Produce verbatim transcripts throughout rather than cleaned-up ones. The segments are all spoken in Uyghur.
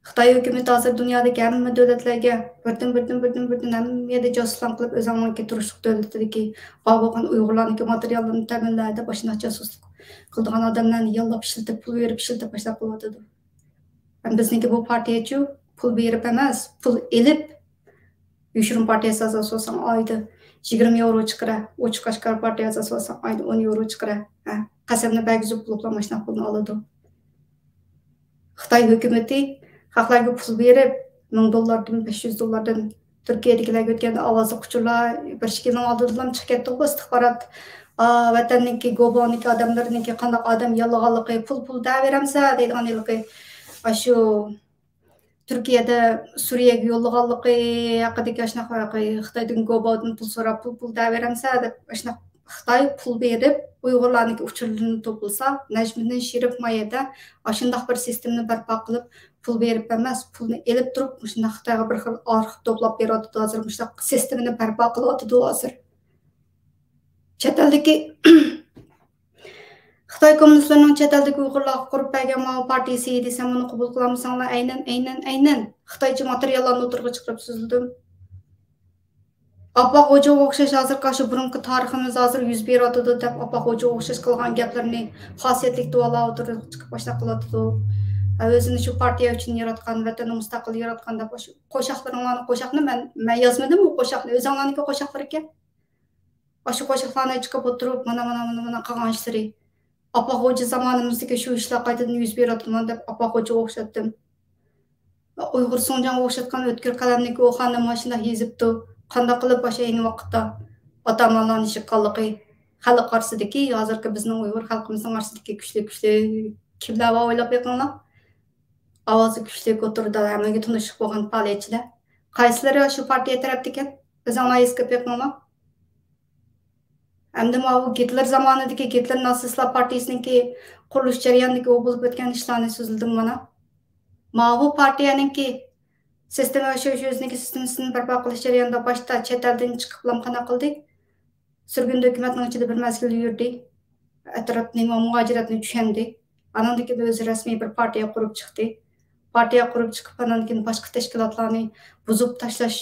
خىتاي ھۆكۈمىتى ھازىر دۇنيادىكى ھەممە دۆلەتلەرگە بىردىن، بىردىن، بىردىن، بىردىن ھەممە يەردە جاسۇسلارنى قىلىپ، ئۆزۈڭلارنىڭكى تۇرۇشلۇق دۆلىتىدىكى بار بولغان ئۇيغۇرلارنىڭكى ماتېرىياللىرىنى تەمىنلە دەپ، ئاشۇنداق جاسۇسلۇق قىلىدىغان ئادەملەرنى ياللاپ ئىشلىتىپ، پۇل بېرىپ ئىشلىتىپ، ئاشۇنداق قىلىۋاتىدۇ. ھەم بىزنىڭكى بۇ پارتىيەچۇ پۇل بېرىپ ئەمەس، پۇل ئېلىپ، يوشۇرۇن پارتىيەسى ئەزاسى بولساڭ، ئايدا يىگىرمە ياۋرو چىقىرە، ئوچۇق ئاشكارا پارتىيە ئەزاسى بولساڭ، ئايدا ئون ياۋرو چىقىرە. ھە، قەسەمنى بەرگۈزۈپ بولۇپلا ماشۇنداق پۇلنى ئالىدۇ. خىتاي ھۆكۈمىتى خەقلەرگە پۇل بېرىپ، مىڭ دوللاردىن، بەش يۈز دوللاردىن تۈركىيەدىكىلەرگە ئۆتكەندە ئاۋازلىق ئۇچۇرلار بىر ئىككى يىلنىڭ ئالدىدىلا چىقىپ كەتتىغۇ ئىستىخبارات. ئا، ۋەتەننىڭكى، گوباۋنىڭكى ئادەملىرىنىڭكى قانداق ئادەم ياللىغانلىقى، پۇل، پۇل دەۋېرەمسە دەيدىغان ھېلىقى ئاشۇ تۈركىيەدە سۈرىيەگە يوللىغانلىقى ھەققىدىكى ئاشۇنداق خىتايدىن گوباۋدىن پۇل سوراپ، پۇل، پۇل دەۋېرەمسە دەپ، ئاشۇنداق خىتاي پۇل بېرىپ، ئۇيغۇرلارنىڭكى ئۇچۇرلىرىنى توپلىسا، نەجمىدىن شېرىپ ما يەردە ئاشۇنداق بىر سىستېمىنى بەرپا قىلىپ، پۇل بېرىپ ئەمەس، پۇلنى ئېلىپ تۇرۇپ، مۇشۇنداق خىتايغا بىر خىل ئارخىپ توپلاپ بېرىۋاتىدۇ ھازىر، مۇشۇنداق سىستېمىنى بەرپا قىلىۋاتىدۇ ھازىر. چەت ئەلدىكى خىتاي كوممۇنىستلىرىنىڭ چەت ئەلدىكى ئۇيغۇرلارغا قۇرۇپ بەرگەن ماۋۇ پارتىيىسى دېسەم، ئۇنى قوبۇل قىلالمىساڭلار، ئەينەن، ئەينەن، ئەينەن خىتايچە ماتېرىياللارنى ئوتتۇرىغا چىقىرىپ سۆزلىدىم. ئاپپاق خوجىغا ئوخشاش ھازىرقى شۇ بۇرۇنقى تارىخىمىز ھازىر يۈز بېرىۋاتىدۇ دەپ، ئاپپاق خوجىغا ئوخشاش قىلغان گەپلىرىنى، خاسىيەتلىك دۇئالار ئوتتۇرىغا چىقىپ ئاشۇنداق قىلىۋاتىدۇ. ھە، ئۆزىنى شۇ پارتىيە ئۈچۈن ياراتقان، ۋەتەننى مۇستەقىل ياراتقان دەپ، شۇ قوشاقلىرىڭلارنى، قوشاقنى مەن، مەن يازمىدىم، ئۇ قوشاقنى، ئۆزۈڭلارنىڭكى قوشاقلىرىكەن. ئاشۇ قوشاقلارنى چىقىپ ئولتۇرۇپ، مانا، مانا، مانا، مانا قىلغان ئىشلىرى. ئاپپاق خوجا زامانىمىزدىكى شۇ ئىشلار قايتىدىن يۈز بېرىۋاتىدىمۇ دەپ، ئاپپاق خوجىغا ئوخشاتتىم. ئۇيغۇر سۇڭجاڭغا ئوخشاتقان ئۆتكۈر قەلەملىك ئۇ خانىم مۇشۇنداق يېزىپتۇ. قانداق قىلىپ ئاشۇ ئەينى ۋاقىتتا ئاتا-ئانىلارنى يىغقانلىقى، خەلق ئارىسىدىكى، ھازىرقى بىزنىڭ ئۇيغۇر خەلقىمىزنىڭ ئارىسىدىكى كۈچلۈك، كۈچلۈك كىملەر بار، ئويلاپ بېقىڭلار. ئاۋازى كۈچلۈك، ئوتتۇرىدا ھەممىگە تونۇشلۇق بولغان پائالىيەتچىلەر. قايسىلىرى شۇ پارتىيە تەرەپتىكەن؟ ئۆزۈڭلار ھېس قىلىپ بېقىڭلار. ئەمدى ماۋۇ گىتلېر زامانىدىكى، گىتلېر ناتسىستلار پارتىيىسىنىڭكى قۇرۇلۇش جەريانىدىكى ئۇ بولۇپ ئۆتكەن ئىشلارنى سۆزلىدىم مانا. ماۋۇ پارتىيەنىڭكى سىستېما، شۇ، شۇ ئۆزىنىڭكى سىستېمىسىنى بەرپا قىلىش جەريانىدا باشتا چەت ئەلدىن چىقىپلا قانداق قىلدى؟ سۈرگۈندە ھۆكۈمەتنىڭ ئىچىدە بىر مەزگىل يۈردى. ئەتراپنى، مۇھاجىرەتنى چۈشەندى. ئانىڭدىن كېيىن ئۆزى رەسمىي بىر پارتىيە قۇرۇپ چىقتى. پارتىيە قۇرۇپ چىقىپ، ئانىڭدىن كېيىن باشقا تەشكىلاتلارنى بۇزۇپ تاشلاش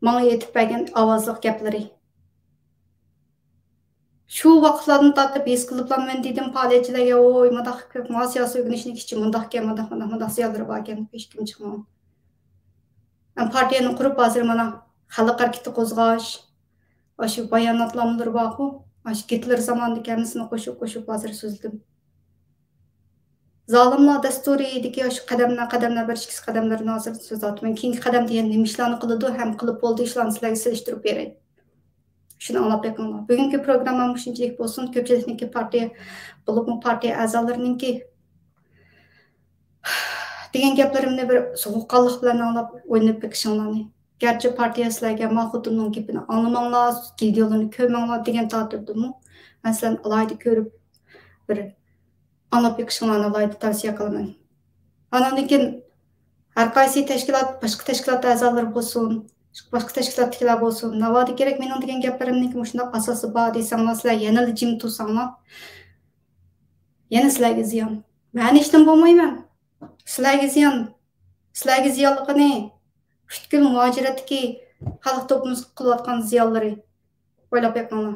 ماڭا ئېيتىپ بەرگەن ئاۋازلىق گەپلىرى. شۇ ۋاقىتلاردىن تارتىپ ھېس قىلىپلا مەن دېدىم پائالىيەتچىلەرگە، ۋوي، مۇنداق كۆپ، ما سىياسىي ئۆگىنىشنىڭ ئىچى مۇنداقكەن، مۇنداق، مۇنداق، مۇنداق زىيانلىرى باركەن، ھېچكىم چىقمىغان. مەن پارتىيەنى قۇرۇپ، ھازىر مانا خەلق ھەرىكىتى قوزغاش، ئاشۇ باياناتلارمۇلىرى بارغۇ، ئاشۇ گىتلېر زامانىدىكى ھەممىسىنى قوشۇپ، قوشۇپ ھازىر سۆزلىدىم. زالىملار دەستۇرىدىكى ئاشۇ قەدەملەر، قەدەملەر، بىر ئىككىسى قەدەملىرىنى ھازىر سۆزلەۋاتىمەن. كېيىنكى قەدەم دېگەن نېمە ئىشلارنى قىلىدۇ ھەم قىلىپ بولدى، شۇلارنى سىلەرگە سېلىشتۇرۇپ بېرەي. شۇنى ئاڭلاپ بېقىڭلار. بۈگۈنكى پروگراممام مۇشۇنچىلىك بولسۇن. كۆپچىلىكنىڭكى پارتىيە، بولۇپمۇ پارتىيە ئەزالىرىنىڭكى دېگەن گەپلىرىمنى بىر سوغۇققانلىق بىلەن ئاڭلاپ ئويلىنىپ بېقىشىڭلارنى. گەرچە پارتىيە سىلەرگە، ما خوتۇننىڭ گېپىنى ئاڭلىماڭلار، ۋىدېئولىرىنى كۆرمەڭلار دېگەن تارتىپتىمۇ، مەن سىلەرنى ئالاھىدە كۆرۈپ، بىر ئاڭلاپ بېقىشىڭلارنى ئالاھىدە تەۋسىيە قىلىمەن. ئاناندىن كېيىن ھەر قايسى تەشكىلات، باشقا تەشكىلات ئەزالىرى بولسۇن، باشقا تەشكىلاتتىكىلەر بولسۇن، ناۋادا كېرەك مېنىڭ دېگەن گەپلىرىمنىڭكى مۇشۇنداق ئاساسى بار دېسەڭلار، سىلەر يەنىلا جىم تۇرساڭلار، يەنە سىلەرگە زىيان. مەن ھېچنېمە بولمايمەن. سىلەرگە زىيان. سىلەرگە زىيانلىقىنى پۈتكۈل مۇھاجىرەتتىكى خەلق توپىمىزغا قىلىۋاتقان زىيانلىرى. ئويلاپ بېقىڭلار.